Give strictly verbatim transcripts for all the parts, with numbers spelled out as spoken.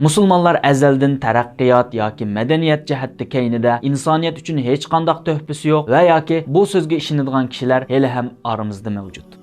مۇسۇلمانلار ئەزەلدىن تەرەققىيات ياكى مەدەنىيەت جەھەتتە كەينىدە، ئىنسانىيەت ئۈچۈن ھېچقانداق تۆھپىسى يوق ۋە ياكى بۇ سۆزگە ئىشىنىدىغان كىشىلەر ھېلىھەم ئارىمىزدا مەۋجۇت.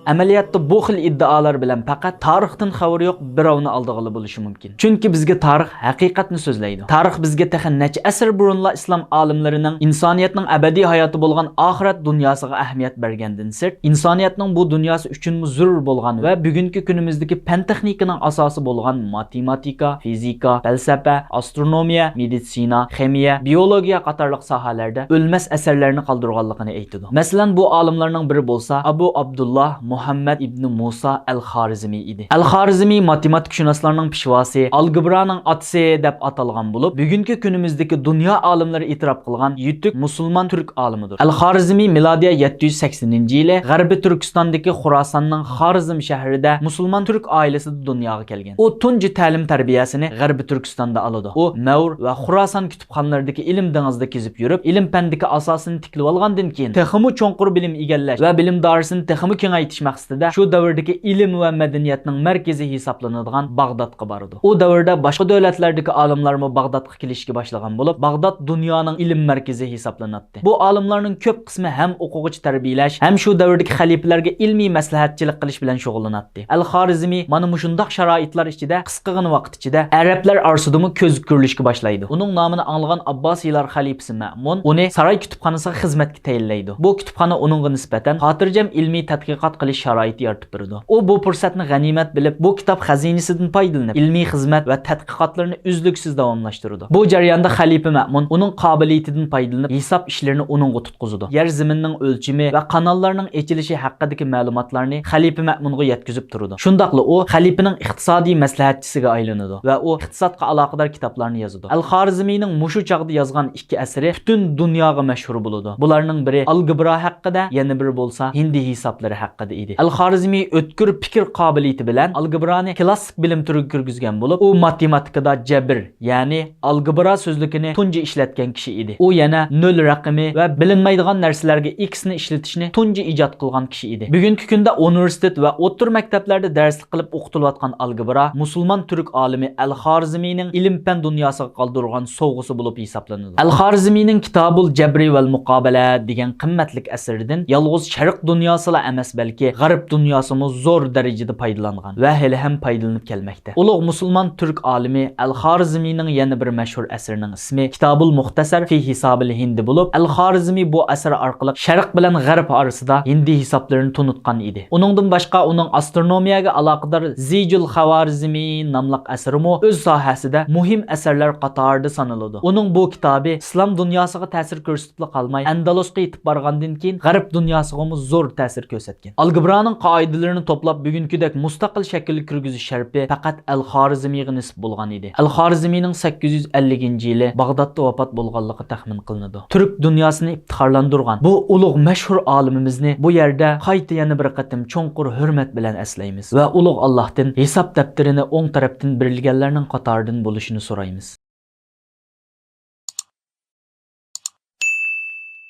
ئەمەلىيەتتە بۇ خىل ئىددىئالار بىلەن پەقەت تارىختىن خەۋىرى يوق بىراۋنى ئالدىغىلى بولۇشى مۇمكىن. چۈنكى بىزگە تارىخ ھەقىقەتنى سۆزلەيدۇ. تارىخ بىزگە تېخى نەچچە ئەسىر بۇرۇنلا ئىسلام ئالىملىرىنىڭ ئىنسانىيەتنىڭ ئەبەدىي ھاياتى بولغان ئاخىرەت دۇنياسىغا ئەھمىيەت بەرگەندىن سىرت، ئىنسانىيەتنىڭ بۇ دۇنياسى ئۈچۈنمۇ زۆرۈر بولغان ۋە بۈگۈنكى كۈنىمىزدىكى پەن-تېخنىكىنىڭ ئاساسى بولغان ماتېماتىكا، فىزىكا، پەلسەپە، ئاسترونومىيە، مېدىتسىنا، خىمىيە، بىيولوگىيە قاتارلىق ساھەلەردە ئۆلمەس ئەسەرلەرنى قالدۇرغانلىقىنى ئېيتىدۇ. مەسىلەن، بۇ ئالىملارنىڭ بىرى بولسا ئابۇ ئابدۇللا مۇھەممەد ئىبنى مۇسا ئەل خارىزمى ئىدى. ئەل خارىزمى ماتېماتىكشۇناسلارنىڭ پېشۋاسى، ئالگېبرانىڭ ئاتىسى دەپ ئاتالغان بولۇپ، بۈگۈنكى كۈنىمىزدىكى دۇنيا ئالىملىرى ئېتىراپ قىلغان يېتىك مۇسۇلمان تۈرك ئالىمىدۇر. ئەل خارىزمى مىلادىيە يەتتە يۈز سەكسىنىنچى يىلى غەربىي تۈركىستاندىكى خوراساننىڭ خارىزم شەھىرىدە مۇسۇلمان تۈرك ئائىلىسىدە دۇنياغا كەلگەن. ئۇ تۇنجى تەلىم-تەربىيەسىنى غەربىي تۈركىستاندا ئالىدۇ. ئۇ مەۋر ۋە خوراسان كۇتۇپخانىلىرىدىكى ئىلىم دېڭىزىدا كېزىپ يۈرۈپ، ئىلىم-پەندىكى ئاساسىنى تىكلىۋالغاندىن كېيىن، تېخىمۇ چوڭقۇر بىلىم ئىگىلەش ۋە بىلىم دائىرىسىنى تېخىمۇ كېڭەيتىش مەقسىتىدە شۇ دەۋردىكى ئىلىم ۋە مەدەنىيەتنىڭ مەركىزى ھېسابلىنىدىغان باغدادقا بارىدۇ. ئۇ دەۋردە باشقا دۆلەتلەردىكى ئالىملارمۇ باغدادقا كېلىشكە باشلىغان بولۇپ، باغداد دۇنيانىڭ ئىلىم مەركىزى ھېسابلىناتتى. بۇ ئالىملارنىڭ كۆپ قىسمى ھەم ئوقۇغۇچى تەربىيەلەش، ھەم شۇ دەۋردىكى خەلىپىلەرگە ئىلمىي مەسلىھەتچىلىك قىلىش بىلەن شۇغۇللىناتتى. ئەل خارىزمى مانا مۇشۇنداق شارائىتلار ئىچىدە، قىسقىغىنا ۋاقىت ئىچىدە ئەرەبلەر ئارىسىدىمۇ كۆزگە كۆرۈلۈشكە باشلايدۇ. ئۇنىڭ نامىنى ئاڭلىغان ئابباسىيلار خەلىپىسى مەمۇن ئۇنى ساراي كۇتۇپخانىسىغا خىزمەتكە تەيىنلەيدۇ. بۇ كۇتۇپخانا ئۇنىڭغا نىسبەتەن خاتىرجەم ئىلمىي تەتقىقات قىلىش شارائىتى يارىتىپ بېرىدۇ. ئۇ بۇ پۇرسەتنى غەنىيمەت بىلىپ، بۇ كىتاب خەزىنىسىدىن پايدىلىنىپ، ئىلمىي خىزمەت ۋە تەتقىقاتلىرىنى ئۈزلۈكسىز داۋاملاشتۇرىدۇ. بۇ جەرياندا خەلىپە مەمۇن ئۇنىڭ قابىلىيىتىدىن پايدىلىنىپ، ھېساب ئىشلىرىنى ئۇنىڭغا تۇتقۇزىدۇ. يەر زېمىننىڭ ئۆلچىمى ۋە قاناللارنىڭ ئېچىلىشى ھەققىدىكى مەلۇماتلارنى خەلىپە مەمۇنغا يەتكۈزۈپ تۇرىدۇ. شۇنداقلا ئۇ خەلىپىنىڭ ئىقتىسادىي مەسلىھەتچىسىگە ئايلىنىدۇ ۋە ئۇ ئىقتىسادقا ئالاقىدار كىتابلارنى يازىدۇ. ئەل خارىزمىنىڭ مۇشۇ چاغدا يازغان ئىككى ئەسىرى پۈتۈن دۇنياغا مەشھۇر بولىدۇ. بۇلارنىڭ بىرى ئالگېبرا ھەققىدە، يەنە بىرى بولسا ھىندى ھېسابلىرى ھەققىدە ئىدى. ئەل خارىزمى ئۆتكۈر پىكىر قابىلىيىتى بىلەن ئالگېبرانى كلاسسىك بىلىم تۈرىگە كىرگۈزگەن بولۇپ، ئۇ ماتېماتىكىدا جەبىر، يەنى ئالگېبرا سۆزلۈكىنى تۇنجى ئىشلەتكەن كىشى ئىدى. ئۇ يەنە نۆل رەقىمى ۋە بىلىنمەيدىغان نەرسىلەرگە ئىكسنى ئىشلىتىشنى تۇنجى ئىجاد قىلغان كىشى ئىدى. بۈگۈنكى كۈندە ئۇنىۋېرسىتېت ۋە ئوتتۇرا مەكتەپلەردە دەرسلىك قىلىپ ئوقۇتۇلۇۋاتقان ئالگېبرا مۇسۇلمان تۈرك ئالىمى ئەل خارىزمىنىڭ ئىلىم-پەن دۇنياسىغا قالدۇرغان سوۋغىسى بولۇپ ھېسابلىنىدۇ. ئەل خارىزمىنىڭ كىتابۇل جەبرى ۋەل مۇقابەلە دېگەن قىممەتلىك ئەسىرىدىن يالغۇز شەرق دۇنياسىلا ئەمەس، بەلكى غەرب دۇنياسىمۇ زور دەرىجىدە پايدىلانغان ۋە ھېلىھەم پايدىلىنىپ كەلمەكتە. ئۇلۇغ مۇسۇلمان تۈرك ئالىمى ئەل خارىزمىنىڭ يەنە بىر مەشھۇر ئەسىرىنىڭ ئىسمى كىتابۇل مۇختەسەر فى ھىسابىل ھىندى بولۇپ، ئەل خارىزمى بۇ ئەسىر ئارقىلىق شەرق بىلەن غەرب ئارىسىدا ھىندى ھېسابلىرىنى تونۇتقان ئىدى. ئۇنىڭدىن باشقا ئۇنىڭ ئاسترونومىيەگە ئالاقىدار زىجۇل خاۋارزمى ناملىق ئەسىرىمۇ ئۆز ساھەسىدە مۇھىم ئەسەرلەر قاتارىدا سانىلىدۇ. ئۇنىڭ بۇ كىتابى ئىسلام دۇنياسىغا تەسىر كۆرسىتىپلا قالماي، ئەندەلۇسقا يېتىپ بارغاندىن كېيىن غەرب دۇنياسىغىمۇ زور تەسىر كۆرسەتكەن. ئالگېبرانىڭ قائىدىلىرىنى توپلاپ بۈگۈنكىدەك مۇستەقىل شەكىلگە كىرگۈزۈش شەرىپى پەقەت ئەل خارىزمىگە نېسىپ بولغان ئىدى. ئەل خارىزمىنىڭ سەككىز يۈز ئەللىكىنچى يىلى باغدادتا ۋاپات بولغانلىقى تەخمىن قىلىنىدۇ. تۈرك دۇنياسىنى ئىپتىخارلاندۇرغان بۇ ئۇلۇغ مەشھۇر ئالىمىمىزنى بۇ يەردە قايتا يەنە بىر قېتىم چوڭقۇر ھۆرمەت بىلەن ئەسلەيمىز ۋە ئۇلۇغ ئاللاھتىن ھېساب دەپتىرىنى ئوڭ تەرەپتىن بېرىلگەنلەرنىڭ قاتارىدىن بولۇشىنى سورايمىز.